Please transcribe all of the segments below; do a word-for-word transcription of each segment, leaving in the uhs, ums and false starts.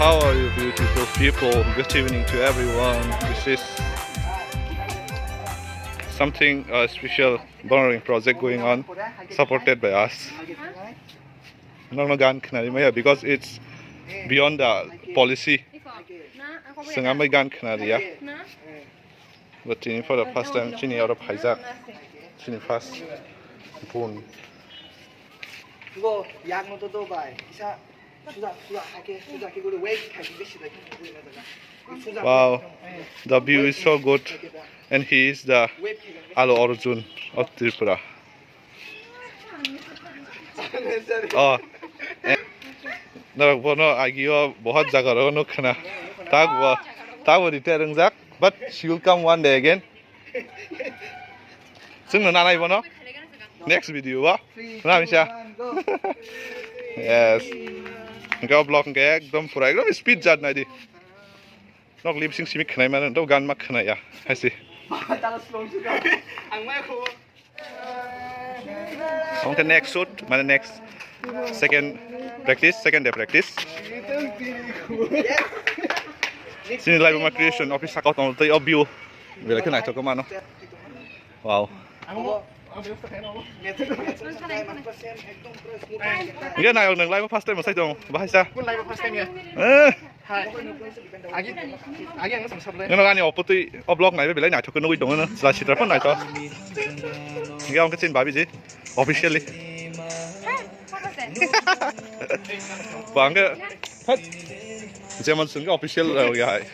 How are you, beautiful people? Good evening to everyone. This is something uh, special Borrowing project going on, supported by us. Nokno gan khnari maya because it's beyond the policy. Sengam bai gan khnari ya. But chini for the first time chini aro phaijak. Chini first bun. Go, yang no to do bai. Isa, suda, suda, hake, suda, ke go, wave, hake, besi, like, suda, suda. Wow, the view is so good, and he is the Allu Arjun of Tripura. Oh, eh, norok bono agio bohot jaga rogo nuk khna. Tak bo, tak bo rite ringjak, but she will come one day again. Chwngno nanai bono next video o. Na misa. Yes. Hwnkhe o vlog hwnkhe ekdom pura ekdom speed jat naidi. Nok lip sync simi khwnai mano, to gan ma khwnai ya. Haisi. Ang mai kho. Hwnkhe next shoot, mane next second practice, second day practice. Chini live ma creation office sakao tong tei o view. Belai khe naithok khe mano. Wow. Hwnkhe nayok nwng live first time sai tong, bahai sa. Eh. Hai. Agi, agi ang sab le. Nang ani opotwi o vlog naibe belai naithok nugwi tongo no. Chwla sitra phone naithok. Nge ang kachin babi je officially. Bangke. Jemon sungke official ya hai.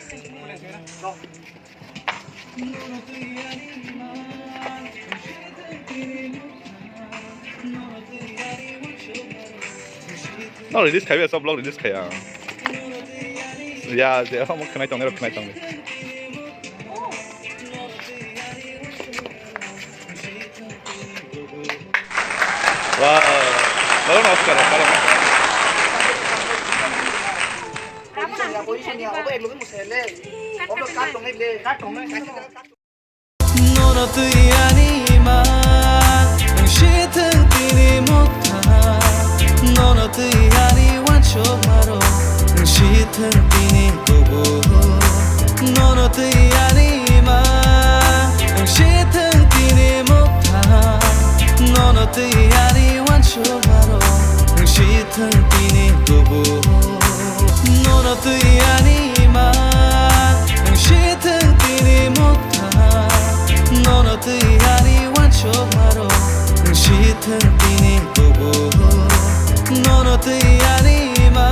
No release khaiya, sob vlog release khaiya. Ya, je omo khwnai tong, khwnai tong. Wow. Balon Oscar, balon. Nono twi ani ma, nwng si thwng tini motha. Nono twi ani uansukmarok, nwng si thwng tini kubun. Nono twi ani ma, nwng si thwng tini motha. Nono twi ani uansukmarok, nwng si thwng tini kubun. Nono twi ani ma, nwng si thwng tini motha. Nono twi ani uansukmarok, nwng si thwng tini kubun. Nono twi ani ma,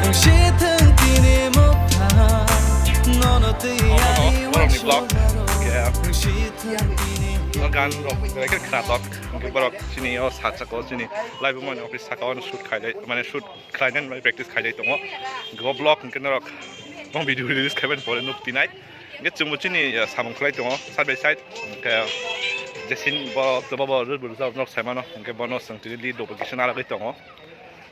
nwng si thwng tini motha. Nono twi ani uansukmarok, nwng si thwng tini kubun. Gan rok belai khe khnatok. Borok chini o sachako chini live mani office saka o shoot khailai, mane shoot khlainani bai practice khailai tongo. Go vlog hwnkhe norok bo video release khaibani pore nuk tinai. Hwnkhe chwngbo chini, eh, samung khlai tongo side by side. Hwnkhe jesin bo tobo bo rwrwrwk norok saimano. Hwnkhe bono chwng tini lead rokbo kisa narwgwi tongo.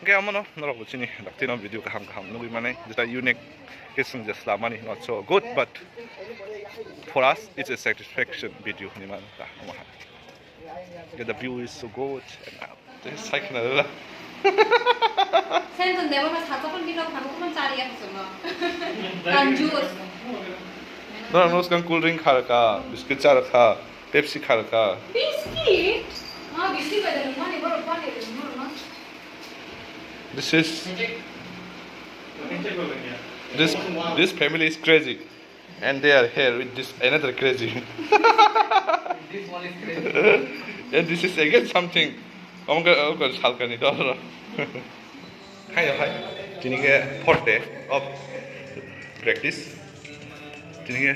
Hwnkhe omono norokbo chini daktino video kaham kaham nugwi manai. Jeta unique khe chwng je slamani not so good, but for us it's a satisfaction video hinwi mano ta omo hai. The view is so good. And, uh, this is like another. Sen tun debo na sato kon bino khanu kon chari ya kusumo. Kanjus. No, no, skang cool drink khar kha, biscuit char kha, Pepsi khar kha. Biscuit? Ah, biscuit ba dano mani boro pani dano moro ma. This is, this, this family is crazy. And they are here with this another crazy. This one is crazy. And this is again something. Omo khe, omo khe salkani dol. Hai, hai. Tini khe fourth day of practice. Tini khe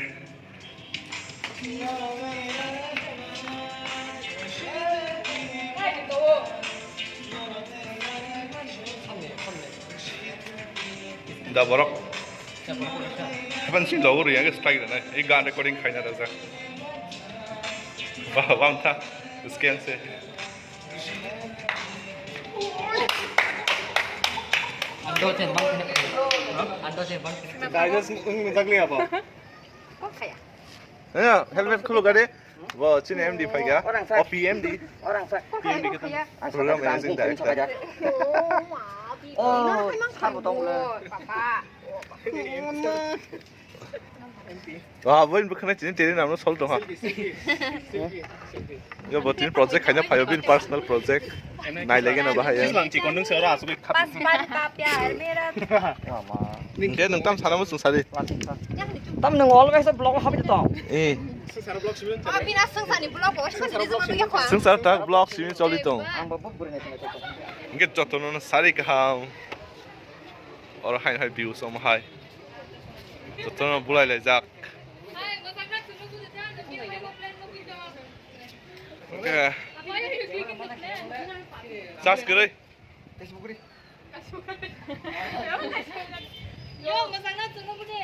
Da borok. Hapan si logo riya ke strike na. Ek gaan recording khaina da sa. Wah, wah, tha. Scan se. Ando chen bang kene. Ando chen bang kene. Tigers nung nung tagli apa? Kok kaya? Ya, helmet khulu gade. Bo chini M D phaikha. Orang sa. O P M D. Orang sa. P M D kita. Ang program sa managing director. Oh, sabo tong le. Wah, bo bwkhana chini teri namno sol tongha. Yo, bo tini project khaina phaio, bini personal project. Nai lege na bahai. Lang chikon nung sero asuk khap. Pas baat ka pyar mera. Hingke nung tam sana mo sung sari. Tam nung always vlog habi to. Eh. Oh, bina sung sani vlog ko sung sani zuma tu ya kwa. Sung sar tak vlog simi choli tong. Ang bo buk buri nai sung sar. Hingke jotono sari kaham. Oro hai hai views om hai. Jotono bulai lai jak. Hingke. Sas kere. Yo, masang na chungo bude.